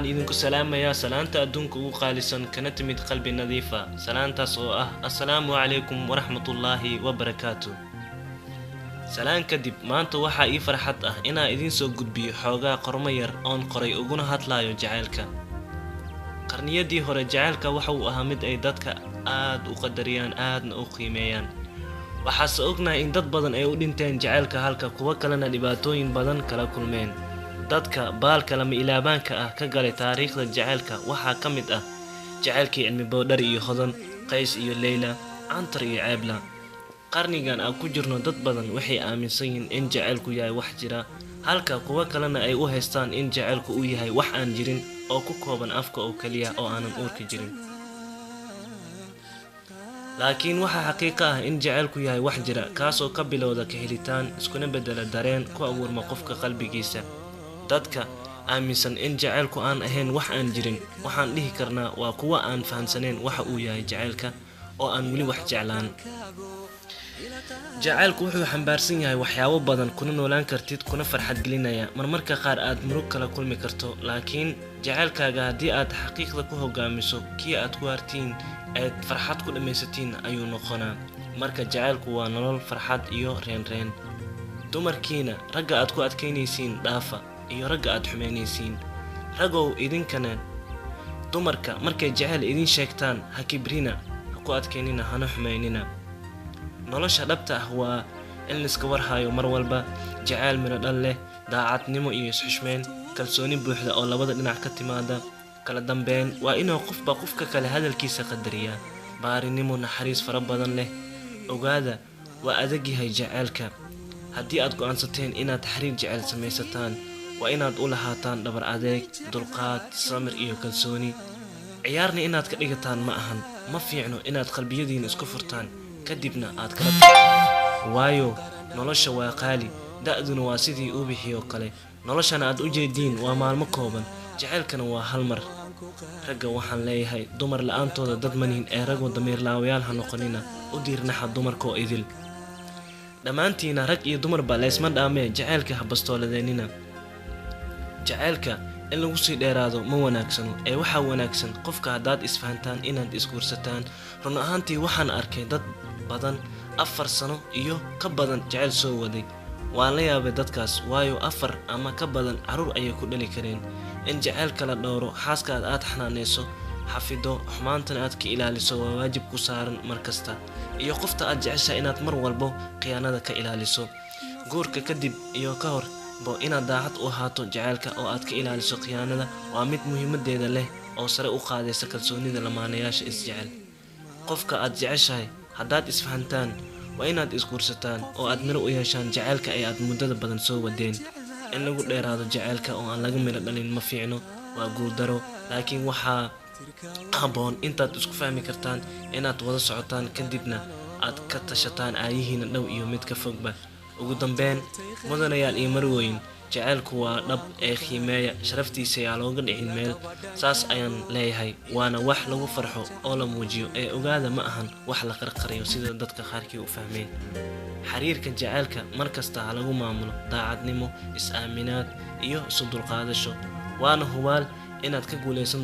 Idinku salaamayaa salaanta adduunka ugu qaalisan kana timid qalbi nadiifa, salaantaas oo ah assalaamu calaykum waraxmatullaahi wabarakaatu. Salaan kadib, maanta waxaa ii farxad ah inaan idiin soo gudbiyo xoogaa qormo yar oon qoray uguna hadlayo jacaylka. Qarniyadii hore jacaylka waxa uu ahaa mid ay dadka aad u qadariyaan, aadna u qiimeeyaan. Waxaase ognahay in dad badan ay u dhinteen jacaylka, halka kuwo kalena dhibaatooyin badan kala kulmeen. Dadka baalka lama ilaabaanka ah ka galay taariikhda jacaylka waxaa ka mid ah jacaylkii Cilmi Boodhari iyo Hodan, Qays iyo Leyla, Cantar iyo Ceebla. Qarnigan aan ku jirno dad badan waxay aaminsan yihiin in jacaylku yahay wax jira, halka kuwo kalena ay u haystaan in jacaylku uu yahay wax aan jirin oo ku kooban afka oo keliya oo aanan uurka jirin. Laakiin waxaa xaqiiqo ah in jacaylku yahay wax jira, kaasoo ka bilowda ka helitaan iskuna beddela dareen ku abuurma qofka qalbigiisa. Dadka aaminsan in jacaylku aan ahayn wax aan jirin waxaan dhihi karnaa waa kuwa aan fahamsanayn waxa uu yahay jacaylka oo aan weli wax jeclaan. Jacaylku wuxuu xambaarsan yahay waxyaabo badan, kuna noolaan kartid, kuna farxad gelinaya, marmarka qaar aad murug kala kulmi karto. Laakiin jacaylkaaga haddii aad xaqiiqda ku hogaamiso, kii aad ku hartiin aad farxad ku dhammaysatiin ayuu noqonaa. Marka jacaylku waa nolol farxad iyo reenreen. Dumarkiina ragga aad ku adkaynaysiin dhaafa iyo ragga aad xumeynaysiin. Ragow, idinkana dumarka markay jacayl idiin sheegtaan ha kibrina, ha ku adkaynina, hana xumeynina. Nolosha dhabta ah waa in laiska warhayo mar walba, jacayl midho dhal leh, daacadnimo iyo isxushmeyn, kalsooni buuxda oo labada dhinac ka timaada, kala dambeyn, waa inuu qofba qofka kale hadalkiisa qadariyaa, baarinimo, naxariis fara badan leh. Ogaada, waa adag yahay jacaylka. Haddii aad go'aansateen inaad xiriir jecel samaysataan, waa inaad u lahaataan dhabar adeeg, dulqaad, samir iyo kalsooni. Ciyaarna inaad ka dhigataan ma ahan. Ma fiicno inaad qalbiyadiina isku furtaan kadibna aad kala tagtaan, waayo nolosha waa qaali, da'duna waa sidii ubixii oo kale. Noloshana aad u jeediin waa maalmo kooban, jacaylkana waa hal mar. Ragga waxaan leeyahay, dumar la'aantooda dad manihin ee ragoo damiirlaawayaal ha noqonina, u diirnaxa dumarkoo idil. Dhammaantiina rag iyo dumarba leysma dhaamee jacaylka ha bastooladeennina. Jacaylka in lagu sii dheeraado ma wanaagsano, ee waxaa wanaagsan qofka haddaad isfahantaan inaad isguursataan. Run ahaantii waxaan arkay dad badan 4 sano iyo ka badan jacayl soo waday. Waan la yaabay dadkaas, waayo 4 ama ka badan carruur ayay ku dhali kareen. In jacaylka la dhowro, xaaskaada aad xanaaneyso, xafido, xumaantana aad ka ilaaliso waa waajib ku saaran mar kasta, iyo qofta aad jeceshahay inaad mar walbo khiyaanada ka ilaaliso. Guurka kadib iyo ka hor bo inaad daacad u ahaato jacaylka oo aad ka ilaaliso khiyaanada waa mid muhiimadeeda leh oo sare u qaadaysa kalsoonida lamaanayaasha isjecel. Qofka aad jeceshahay haddaad isfahantaan waa inaad isguursataan oo aad miro u yeeshaan jacaylka ay aad muddada badan soo wadeen. In lagu dheeraado jacaylka oo aan laga miro dhalin ma fiicno, waa guuldaro. Laakiin waxaa habboon intaad isku fahmi kartaan inaad wada socotaan, kadibna aad ka tashataan aayihiina dhow iyo mid ka fogba. Ugu dambeyn, mudanayaal iyo marwooyin, jacaylku waa dhab ee qiimeeya, sharaftiisa yaa looga dhicin meel. Saas ayaan leeyahay, waana wax lagu farxo oo la muujiyo ee ogaada, ma ahan wax la qarqariyo sida dadka qaarkii u fahmeen. Xiriirka jacaylka mar kasta ha lagu maamulo daacadnimo, is-aaminaad iyo isu dulqaadasho, waana hubaal inaad ka guulaysan.